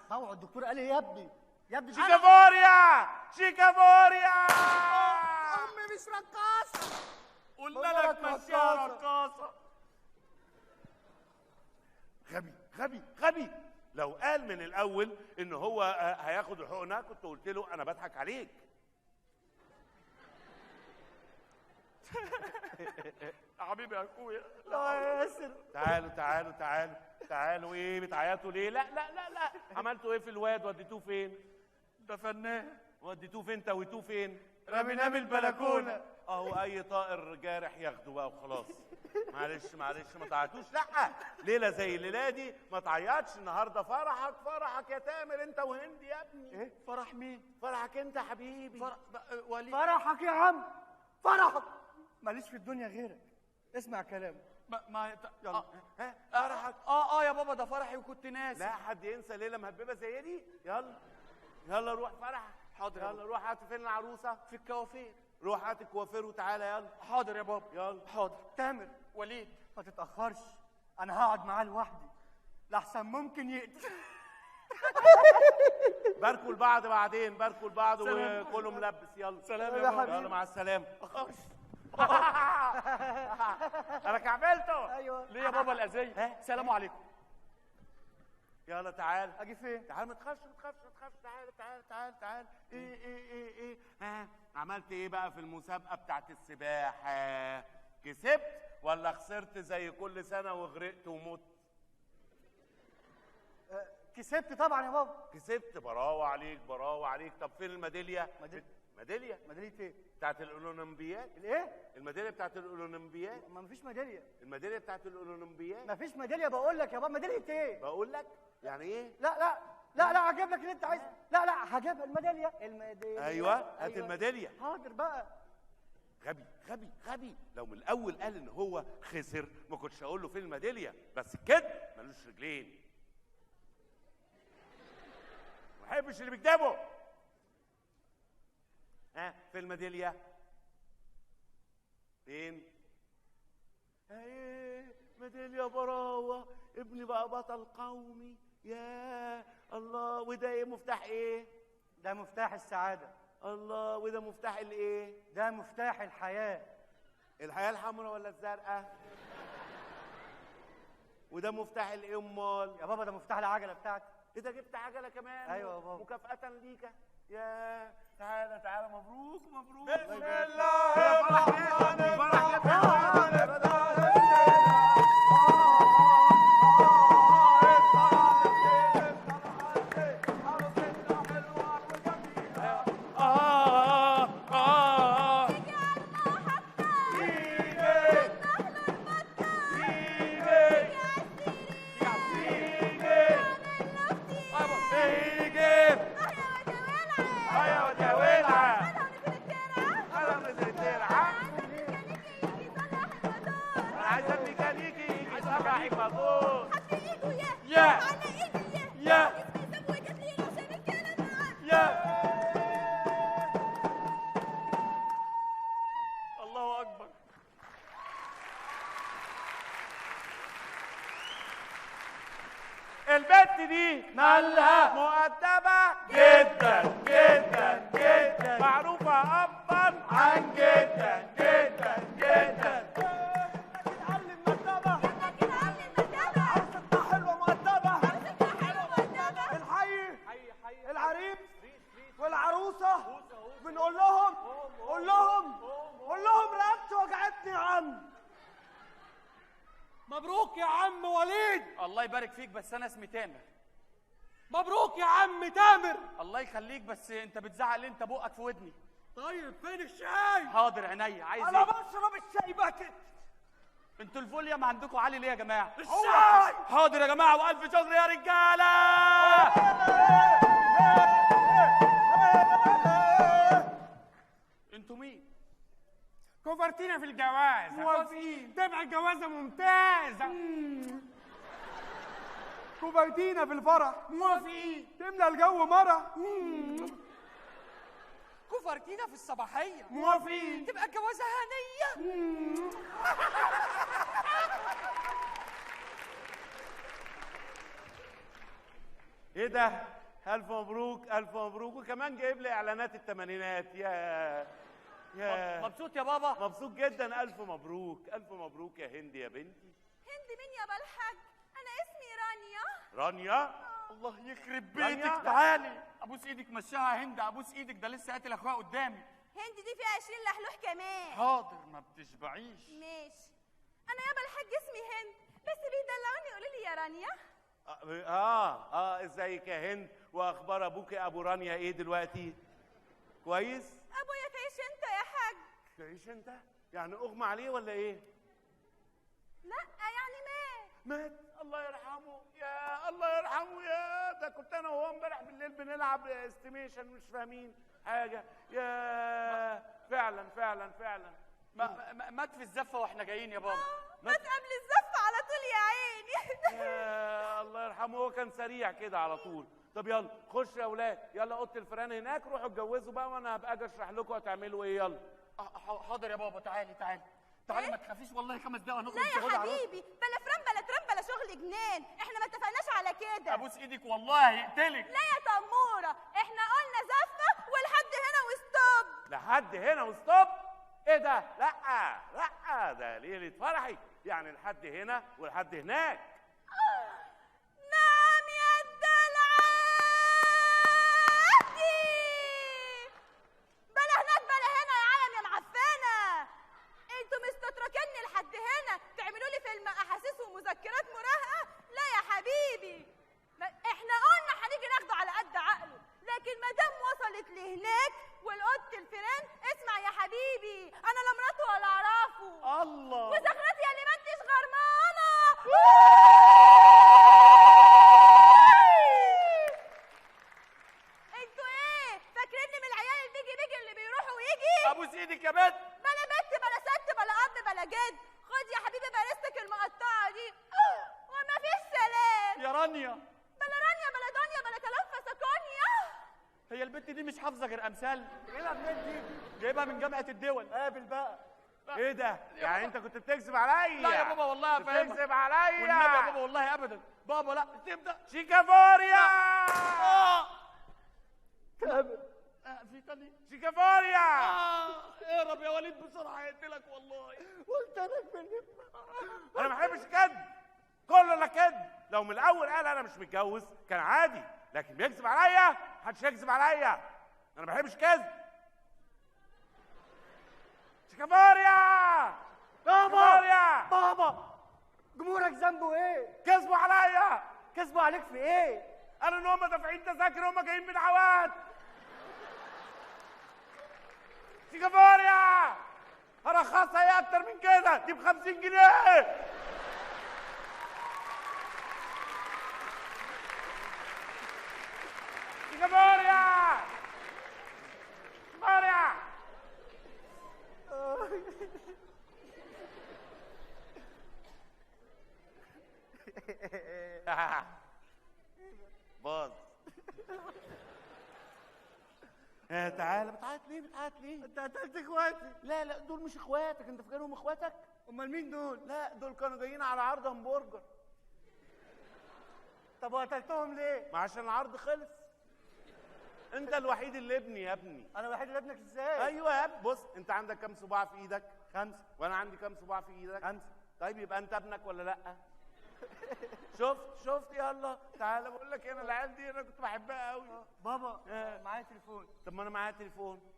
طوعه. الدكتور قال ايه يا ابني؟ يا ابني شيكافوريا شيكافوريا. امي مش رقاصه. قلنا لك مشيها رقاصه. غبي غبي غبي. لو قال من الاول ان هو هياخد الحقنة كنت قلت له انا بضحك عليك. يا حبيبي يا اخويا. لا يا ياسر. تعالوا تعالوا تعالوا تعالوا. ايه بتعيطوا ليه؟ لا لا لا لا. عملتوا ايه في الواد؟ وديتوه فين؟ دفناه. وديتوه فين؟ تويتوه فين؟ رميناه من البلكونه. اهو اي طائر جارح ياخده بقى وخلاص. معلش معلش ما تعيطوش. لا ليلة زي الليلة دي ما تعيطش. النهارده فرحك، فرحك يا تامر انت وهند يا ابني. ايه فرح مين؟ فرحك انت يا حبيبي. فرح وليد. فرحك يا عم، فرحك. ماليش في الدنيا غيرك، اسمع كلامه. ما يلا. ها فرحك. يا بابا ده فرحي وكنت ناسي. لا حد ينسى ليلة مهببه زي دي. يلا يلا روح فرحك. حاضر. يلا روح. هات فين العروسة؟ في الكوافير. روح هات الكوافير وتعالى. يلا. حاضر يا بابا. يلا. حاضر. تامر. وليد ما تتاخرش، انا هقعد معاه لوحدي لحسن ممكن يقتل. باركوا لبعض بعدين، باركوا لبعض وكله ملبس. يلا سلام يا بابا. يلا مع السلامة. انا كعبلته. ايوه. ليه يا بابا الاذية؟ سلام عليكم. يلا تعال. اجي فين؟ تعال ما تخافش ما تخافش ما تخافش. تعال تعال تعال تعال. ايه ايه ايه ايه ها عملت ايه بقى في المسابقة بتاعت السباحة؟ كسبت ولا خسرت زي كل سنة وغرقت ومت؟ كسبت طبعا يا بابا. كسبت. براوه عليك براوه عليك. طب فين الميداليه؟ ميدالية. ميدالية ايه؟ بتاعت الاولمبياد. الايه؟ الميداليه بتاعت الاولمبياد. ما فيش ميدالية. الميداليه بتاعت الاولمبياد. ما فيش ميدالية بقول لك يا بابا. ميدالية ايه؟ بقول لك يعني ايه؟ لا لا لا لا هجيب لك اللي انت عايزه. لا لا هجيبها الميداليه. الميداليه. ايوه هات الميداليه. حاضر بقى. غبي غبي غبي. لو من الاول قال ان هو خسر ما كنتش اقول له فين الميداليه، بس كده ملوش رجلين. ما بحبش اللي بيكدبوا. ها في الميداليه؟ فين؟ ايه ميدالية براوه. ابني بقى بطل قومي. يا الله. وده ايه؟ مفتاح ايه؟ ده مفتاح السعادة. الله. وده مفتاح الايه؟ ده مفتاح الحياة. الحياة الحمراء ولا الزرقاء؟ وده مفتاح الايه امال؟ يا بابا ده مفتاح العجلة بتاعتي. ايه ده جبت عجله كمان؟ ايوه يا بابا. مكافاة ليك. يا تعالى تعالى. مبروك مبروك. بسم الله الرحمن الرحيم. الله أكبر. البت دي مالها مؤدبة جدا جدا جدا، معروفة أبا عن جدا جدا جدا. اتعلم مؤدبة، عروستنا حلوة مؤدبة. الحي العريس والعروسة بنقول لهم قول لهم قول لهم رقبتي وجعتني يا عم. مبروك يا عم وليد. الله يبارك فيك، بس انا اسمي تامر. مبروك يا عم تامر. الله يخليك، بس انت بتزعق ليه؟ انت بقك في ودني. طيب فين الشاي؟ حاضر عينيا. عايز انا ايه؟ بشرب الشاي باكت. انتوا ال volume عندكم عالي ليه يا جماعة؟ الشاي. حاضر يا جماعة، والف شكر يا رجاله. انتوا مين؟ كوفرتينا في الجواز. موافقين. تبقى الجوازه ممتازة. كوفرتينا في الفرح. موافقين. تملى الجو مرح. كوفرتينا في الصباحية. موافقين. تبقى الجوازه هنيه. ايه ده؟ الف مبروك الف مبروك. وكمان جايب لي اعلانات الثمانينات. يا مبسوط يا بابا؟ مبسوط جدا. الف مبروك الف مبروك يا هند يا بنتي. هند مين يا بالحاج؟ انا اسمي رانيا. رانيا؟ الله يخرب بيتك. تعالي ابوس ايدك، مشيها يا هند، ابوس ايدك، ده لسه قاتل اخويا قدامي. هند دي فيها 20 لحلوح كمان. حاضر ما بتشبعيش. ماشي. انا يابا الحاج اسمي هند، بس بيدلعوني يقولوا لي يا رانيا. ازيك يا هند؟ واخبار ابوك يا ابو رانيا ايه دلوقتي؟ كويس؟ ابويا تعيش انت يا حاج. تعيش انت؟ يعني اغمى عليه ولا ايه؟ لا يعني مات. مات؟ الله يرحمه، يا الله يرحمه. يا ده كنت انا وهو امبارح بالليل بنلعب Estimation مش فاهمين حاجة. يا فعلا فعلا فعلا مات في الزفه واحنا جايين يا بابا. مات قبل الزفه على طول يا عيني. يا الله يرحمه، هو كان سريع كده على طول. طب يلا خش يا اولاد، يلا اوضة الفيران هناك، روحوا اتجوزوا بقى وانا هبقى اجي اشرح لكم هتعملوا ايه. يلا. حاضر يا بابا. تعالي تعالي تعالي. إيه؟ ما تخافيش والله 5 دقايق هنخرج. لا يا حبيبي، بلا فران بلا ترام بلا شغل جنان، احنا ما اتفقناش على كده. ابوس ايدك والله هيقتلك. لا يا تموره، احنا قلنا زفه ولحد هنا و stop. لحد هنا و stop؟ ايه ده؟ لا لا، ده ليلة فرحي، يعني لحد هنا ولحد هناك. نعم يا الدلعاتي، بلا هناك بلا هنا يا عالم يا معفنه. انتوا مستتركني لحد هنا تعملوا لي فيلم احاسيس ومذكرات مراهقة؟ لا يا حبيبي، احنا قلنا هنيجي ناخده على قد عقله، لكن ما دام وصلت لهناك والقط الفيران، اسمع يا حبيبي، انا لا مراته ولا اعرفه. الله. وزخرتي يا اللي ما انتش غرمانه. انتوا ايه فاكريني من العيال البيجي بيجي اللي بيروحوا ويجي؟ ابوس ايدك يا بنت. بلا بنت بلا ست بلا اب بلا جد. خد يا حبيبي بارستك المقطعة دي وما فيش سلام. يا رانيا. بلا رانيا بلا دنيا بلا كلام فسكونيا. هي البنت دي مش حافظه غير امثال. جايبها منين دي؟ جايبها من جامعه الدول. قابل بقى. ايه ده؟ يعني انت كنت بتكذب عليا؟ لا يا بابا والله افهمك. بتكذب عليا والنبي يا بابا والله ابدا. بابا لا تبدا شيكافوريا. كامل. في تاني شيكافوريا. اهرب يا وليد بسرعة هيقتلك والله. قلت لك بالنسبة انا ما بحبش كذب، كله لا كذب. لو من الاول قال انا مش متجوز كان عادي، لكن بيكذب عليا محدش يكذب عليا. انا ما بحبش كذب. شيكافوريا. بابا بابا، جمهورك ذنبه ايه؟ كذبوا عليا. كذبوا عليك في ايه؟ قالوا ان هم دافعين تذاكر وهم جايين من عواد. شيكافوريا. هرخصها ايه اكتر من كده؟ دي ب 50 جنيه. شيكافوريا. شيكافوريا. باظ. تعالى. بتعيط ليه؟ بتعيط ليه؟ انت قتلت اخواتي. لا لا، دول مش اخواتك. انت فاكرهم اخواتك؟ امال مين دول؟ لا دول كانوا جايين على عرض همبرجر. طب وقتلتهم ليه؟ ما عشان العرض خلص. انت الوحيد اللي ابني يا ابني. انا الوحيد اللي ابنك ازاي؟ ايوه يا ابني. بص، انت عندك كام صباع في ايدك؟ 5. وانا عندي كام صباع في ايدك؟ 5. طيب يبقى انت ابنك ولا لا؟ شفت شفت. يلا تعالى بقول لك، انا العيال دي انا كنت بحبها قوي. بابا معايا تليفون. طب ما انا معايا تليفون.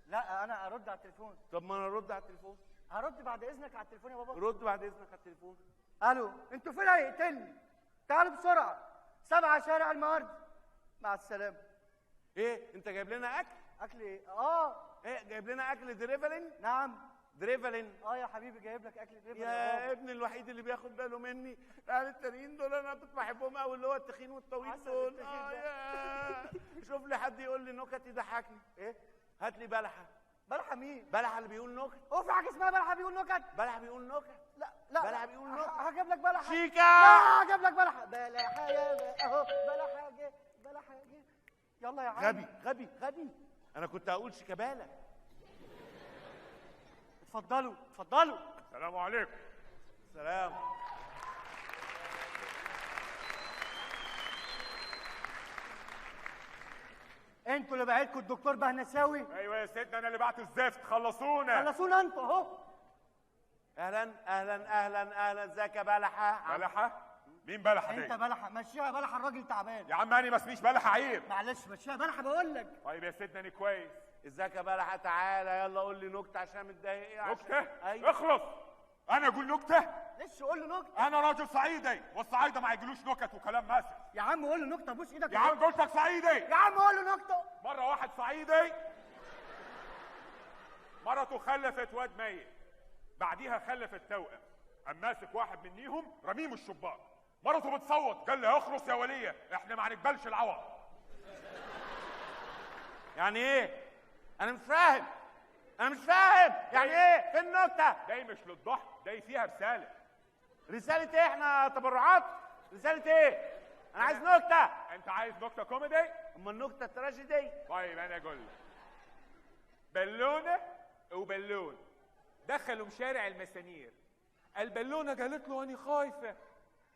لا انا ارد على التليفون. طب ما انا ارد على التليفون. هرد بعد اذنك على التليفون يا بابا. رد بعد اذنك على التليفون. الو، انتوا فين؟ هيقتلني. تعالوا بسرعة، 7 شارع المعارض. مع السلامة. ايه انت جايب لنا اكل؟ اكل ايه؟ ايه جايب لنا اكل دريفلين؟ نعم دريفلين. يا حبيبي جايب لك اكل دريفلين. يا ابني الوحيد اللي بياخد باله مني. العيال التانيين دول انا كنت بحبهم قوي، اللي هو التخين والطويل دول. يا شوف لي حد يقول لي نكت يضحكني. ايه؟ هات لي بلحه. بلحه مين؟ بلحه اللي بيقول نكت. هو في حاجة اسمها بلحه بيقول نكت؟ بلحه بيقول نكت. لا لا، بلحه بيقول نكت. هجيب لك بلحه. شيكا. لا هجيب لك بلحه. بلحه يا اهو، بلحه جه، بلحه جه. يلا يا عم. غبي غبي غبي. انا كنت هقول شيكابالا. اتفضلوا اتفضلوا. السلام عليكم. سلام. انتوا اللي بعتكم الدكتور بهنساوي؟ ايوه يا سيدنا، انا اللي بعته الزفت. خلصونا خلصونا انتوا اهو. اهلا اهلا اهلا اهلا، ازيك يا بلحه؟ بلحه؟ مين بلحه دي؟ انت بلحه، مشيها بلحه، الراجل تعبان يا عم. انا ما اسميش بلحه، عيب. معلش مشيها بلحه بقول لك. طيب يا سيدنا انا كويس. ازيك يا بلحه؟ تعالى يلا قول لي نكتة عشان متضايق. ايه نكتة؟ أيوة. اخلص، انا اقول نكتة؟ ليش قول له نكتة. انا راجل صعيدي، والصعايده ما يجيلوش نكت وكلام ماسك. يا عم قول له نكتة، بوس ايدك يا عم. قلت لك صعيدي يا عم، قول له نكتة. مرة واحد صعيدي مرته خلفت واد ميت، بعديها خلفت توأم، قام ماسك واحد منيهم رمية من الشباك. مرته بتصوت، قال لها اخرس يا وليه، احنا ما هنقبلش العوض. يعني ايه؟ انا مش فاهم، انا مش فاهم يعني ايه؟ فين النكتة؟ ده مش للضحك، ده فيها رسالة. رسالة ايه؟ احنا تبرعات؟ رسالة ايه؟ انا عايز نكتة. انت عايز نكتة كوميدي؟ اما النكتة التراجيدي. طيب انا اقول لك. بالونه وبالون دخلوا مشارع المسامير. البالونة قالت له انا خايفة،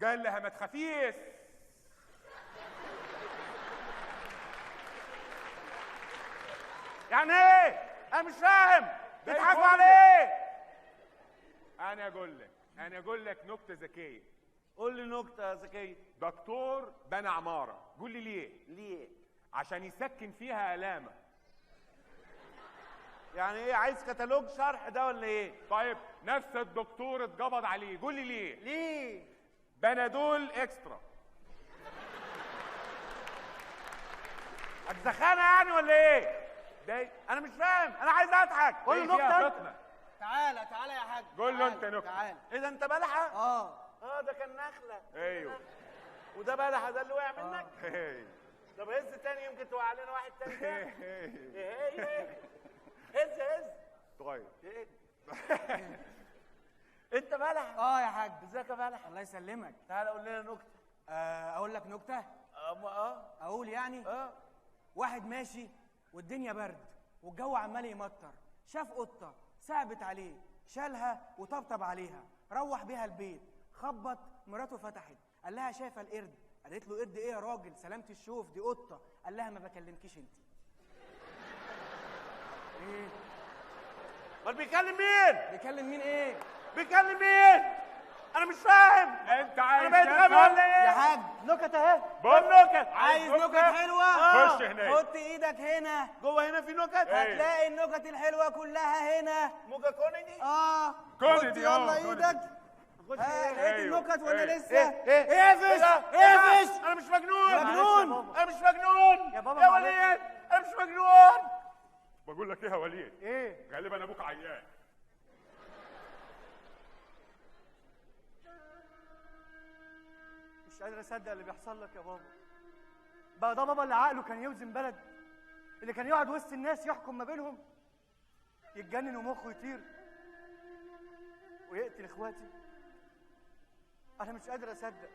قال لها ما تخافيش. يعني ايه؟ انا مش فاهم، بيضحكوا على ايه؟ انا اقول لك، انا اقول لك نكتة ذكية. قول لي نكتة ذكية. دكتور بنى عمارة، قول لي ليه؟ ليه؟ عشان يسكن فيها الامة. يعني ايه؟ عايز كتالوج شرح ده ولا ايه؟ طيب نفس الدكتور اتقبض عليه، قول لي ليه؟ ليه؟ بنادول اكسترا. اجزخانه يعني ولا ايه؟ ده انا مش فاهم، انا عايز اضحك. قول له نكتة. تعالى تعالى يا حاج، قول له انت نكتة. تعالى. ايه ده، انت بلحه؟ اه ده كان نخله. ايوه وده بلحه، ده اللي وقع منك؟ طب هز تاني، يمكن توقع لنا واحد تاني. ايه هز هز. طيب ايه انت بلحه؟ يا حاج. ازيك يا بلحه؟ الله يسلمك. تعالى قول لنا نكتة. اقول لك نكتة؟ اقول يعني؟ واحد ماشي والدنيا برد والجو عمال يمطر، شاف قطة صعبت عليه، شالها وطبطب عليها، روح بيها البيت، خبط، مراته فتحت، قال لها شايفه القرد؟ قالت له قرد ايه يا راجل، سلامة الشوف دي قطة. قال لها ما بكلمكيش انت. ايه؟ امال بيكلم مين؟ بيكلم مين ايه؟ بيكلم مين؟ انا مش فاهم. انت عايز انا بقيت غبي ولا ايه؟ يا حاج نكت اهي. بص نكت. عايز نكت حلوة؟ خش هناك، حط ايدك هنا جوه، هنا في نكت، هتلاقي النكت الحلوة كلها هنا. موجه كوميدي؟ كوميدي. يلا ايدك. لقيت النكت ولا لسه؟ ايه؟ اقفش اقفش. انا مش مجنون. مجنون. انا مش مجنون يا بابا. يا وليد انا مش مجنون. بقول لك ايه يا وليد؟ ايه؟ غالبا ابوك عيان. مش قادر اصدق اللي بيحصل لك يا بابا. بقى ده بابا اللي عقله كان يوزن بلد، اللي كان يقعد وسط الناس يحكم ما بينهم، يتجنن ومخه يطير ويقتل اخواتي. انا مش قادر اصدق،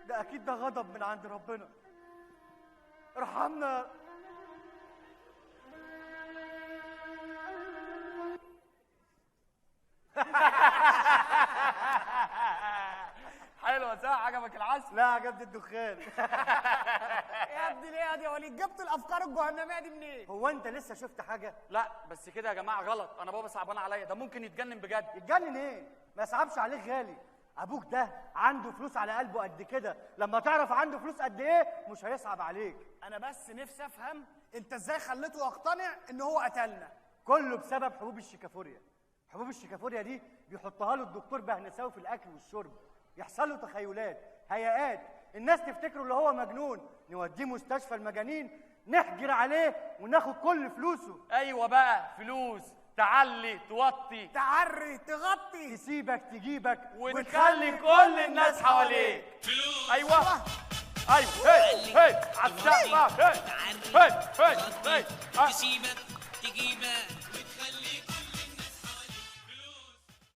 ده اكيد ده غضب من عند ربنا. ارحمنا. حلوة صح؟ عجبك العسل؟ لا عجبني الدخان. يا ابني ليه يا وليد جبت الافكار الجهنميه دي منين؟ هو انت لسه شفت حاجة؟ لا بس كده يا جماعة غلط، انا بابا صعبان عليا، ده ممكن يتجنن بجد. يتجنن ايه؟ ما يصعبش عليك غالي، ابوك ده عنده فلوس على قلبه قد كده، لما تعرف عنده فلوس قد ايه مش هيصعب عليك. انا بس نفسي افهم انت ازاي خليته يقتنع ان هو قتلنا؟ كله بسبب حبوب الشيكافوريا. حبوب الشيكافوريا دي بيحطها له الدكتور بهنساوي في الاكل والشرب، يحصل له تخيلات، هيئات، الناس تفتكره اللي هو مجنون، نوديه مستشفى المجانين، نحجر عليه وناخد كل فلوسه. ايوه بقى، فلوس تعلي توطي تعري تغطي تسيبك تجيبك وتخلي كل الناس حواليك. ايوه ايوه، هي هي على السقف، هي هي هي هي، تسيبك تجيبك